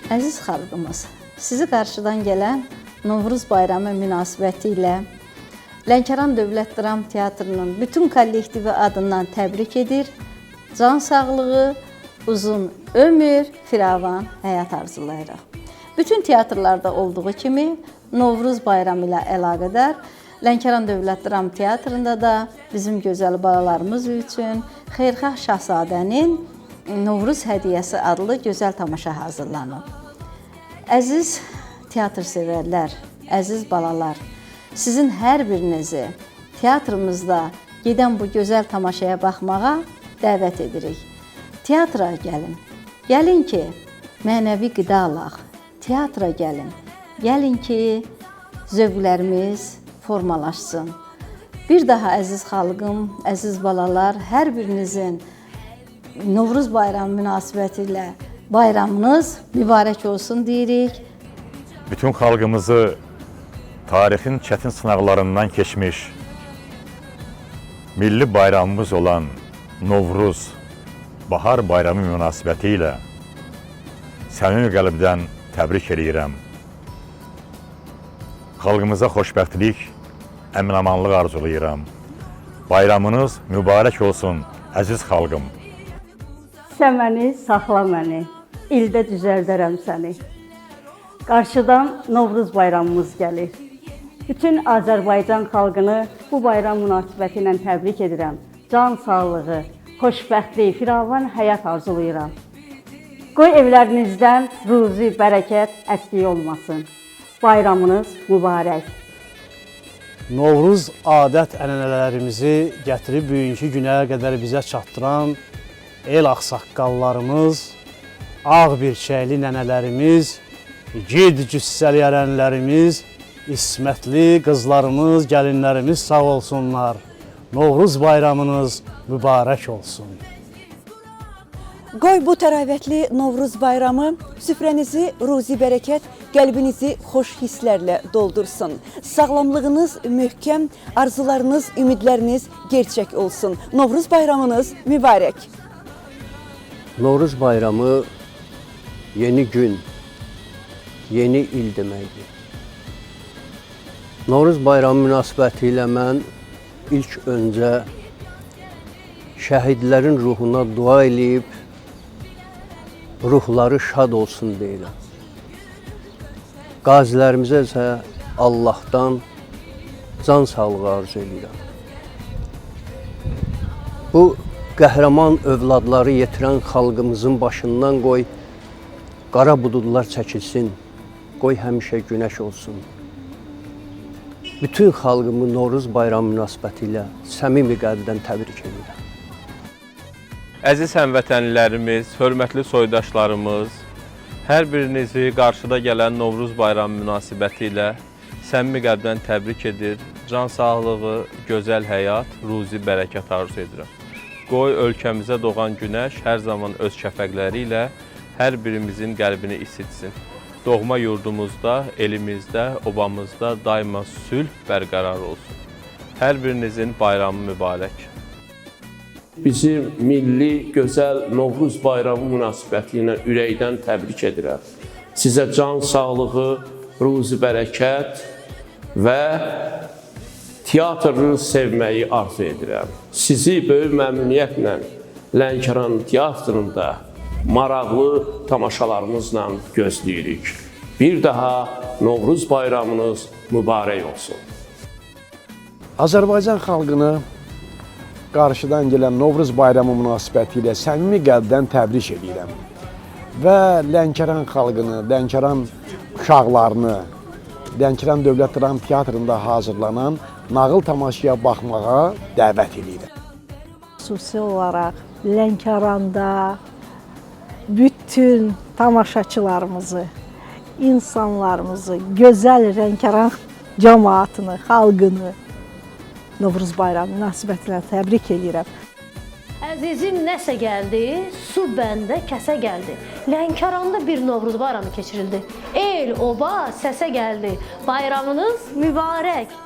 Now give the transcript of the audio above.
Əziz xalqımız, sizi qarşıdan gələn Novruz bayramı münasibəti ilə Lənkəran Dövlət Dram Teatrının bütün kollektivi adından təbrik edir. Can sağlığı, uzun ömür, firavan həyat arzulayırıq. Bütün teatrlarda olduğu kimi Novruz bayramı ilə əlaqədar Lənkəran Dövlət Dram Teatrında da bizim gözəl balalarımız üçün Xeyirxah Şahzadənin Novruz hədiyyəsi adlı gözəl tamaşa hazırlanıb. Əziz teatr sevərlər, əziz balalar, sizin hər birinizi teatrımızda gedən bu gözəl tamaşaya baxmağa dəvət edirik. Teatra gəlin. Gəlin ki, mənəvi qida alaq. Teatra gəlin. Gəlin ki, zövqlərimiz formalaşsın. Bir daha əziz xalqım, əziz balalar, hər birinizin Novruz bayramı münasibətilə bayramınız mübarək olsun deyirik. Bütün xalqımızı tarixin çətin sınaqlarından keçmiş milli bayramımız olan Novruz, Bahar bayramı münasibəti ilə səmimi qəlbdən təbrik eləyirəm. Xalqımıza xoşbəxtlik, əmin-amanlıq arzulayıram. Bayramınız mübarək olsun, əziz xalqım. Sən məni, saxla məni, ildə düzəldərəm səni. Qarşıdan Novruz bayramımız gəlir. Bütün Azərbaycan xalqını bu bayram münasibəti ilə təbrik edirəm. Can sağlığı, xoşbəxtlik, firavan həyat arzulayıram. Qoy evlərinizdən ruzi, bərəkət əskik olmasın. Bayramınız mübarək. Novruz adət-ənənələrimizi gətirib bugünkü günə qədər bizə çatdıran el ağsaqqallarımız, ağ birçəkli nənələrimiz, igid cüssəli ərənlərimiz, ismətli qızlarımız, gəlinlərimiz sağ olsunlar. Novruz bayramınız mübarək olsun. Qoy bu təravətli Novruz bayramı süfrənizi ruzi bərəkət, qəlbinizi xoş hisslərlə doldursun. Sağlamlığınız möhkəm, arzularınız, ümidləriniz gerçək olsun. Novruz bayramınız mübarək. Novruz bayramı yeni gün, yeni il deməkdir. Novruz bayramı münasibəti ilə mən ilk öncə şəhidlərin ruhuna dua eləyib, ruhları şad olsun deyirəm. Qazilərimizə isə Allahdan can sağlığı arzu eləyirəm. Bu qəhrəman övladları yetirən xalqımızın başından qoy qara buludlar çəkilsin, qoy həmişə günəş olsun. Bütün xalqımı Novruz bayramı münasibəti ilə səmimi qəlbdən təbrik edirəm. Əziz həmvətənlilərimiz, hörmətli soydaşlarımız, hər birinizi qarşıda gələn Novruz bayramı münasibəti ilə səmimi qəlbdən təbrik edir, can sağlığı, gözəl həyat, ruzi bərəkət arzu edirəm. Qoy ölkəmizə doğan günəş hər zaman öz şəfəqləri ilə hər birimizin qəlbini isitsin. Doğma yurdumuzda, elimizdə, obamızda daima sülh bərqərar olsun. Hər birinizin bayramı mübarək. Bizim milli gözəl Novruz bayramı münasibəti ilə ürəkdən təbrik edirəm. Sizə can sağlığı, ruzi bərəkət və teatrı sevməyi arzu edirəm. Sizi böyük məmnuniyyətlə Lənkəran teatrında maraqlı tamaşalarımızla gözləyirik. Bir daha Novruz bayramınız mübarək olsun. Azərbaycan xalqını qarşıdan gələn Novruz bayramı münasibəti ilə səmimi qəlbdən təbrik edirəm. Və Lənkəran xalqını, Lənkəran uşaqlarını Lənkəran Dövlət Dram Teatrında hazırlanan nağıl tamaşaya baxmağa dəvət edirəm. Xüsusi olaraq Lənkəranda bütün tamaşaçılarımızı, insanlarımızı, gözəl Lənkəran cəmaatını, xalqını Novruz bayramı münasibətilə təbrik edirəm. Əzizim nəsə gəldi, su bəndə kəsə gəldi. Lənkəranda bir Novruz bayramı keçirildi. El, oba səsə gəldi. Bayramınız mübarək.